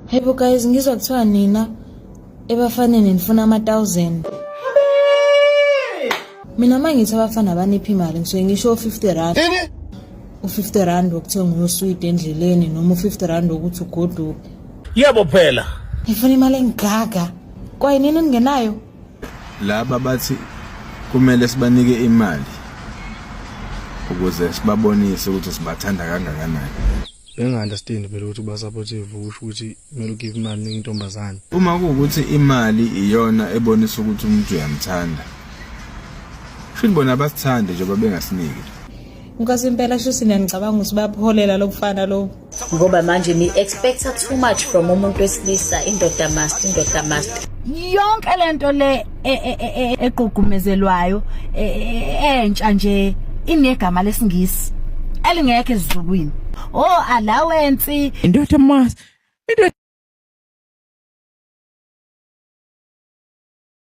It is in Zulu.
Hey bo guys, ngizwa kuthiwa nina ebafaneni nifuna ama-1000. Mina uma ngithi abafana baniphi imali ngisuke ngisho u-50 rand. U-50 rand wokuthenga uswidi endleleni noma u-50 rand wokuthi ugoduke. Yebo phela. Ngifuna imali engaka. Kwaye nini ningenayo? Laba bathi kumele sibanike imali ukuze sibabonise ukuthi sibathanda kangakanani. Benga-understand phela ukuthi uba supportive usho ukuthi kumele ugive imali unike intombazane. Uma kuwukuthi imali iyona ebonisa ukuthi umuntu uyamthanda, shuthi bona abasithandi njengoba bengasiniki. Nkosi impela shuthi niyanicabanga ukuthi bayabuholela lobufana lobu. Ngoba manje ni expecta too much from umuntu wesilisa, indoda must, indoda must. Yonke lento le egqugqumezelwayo entsha nje inegama lesingisi elingekho esiZulwini. Oh, allowance. Indoda must. Indoda.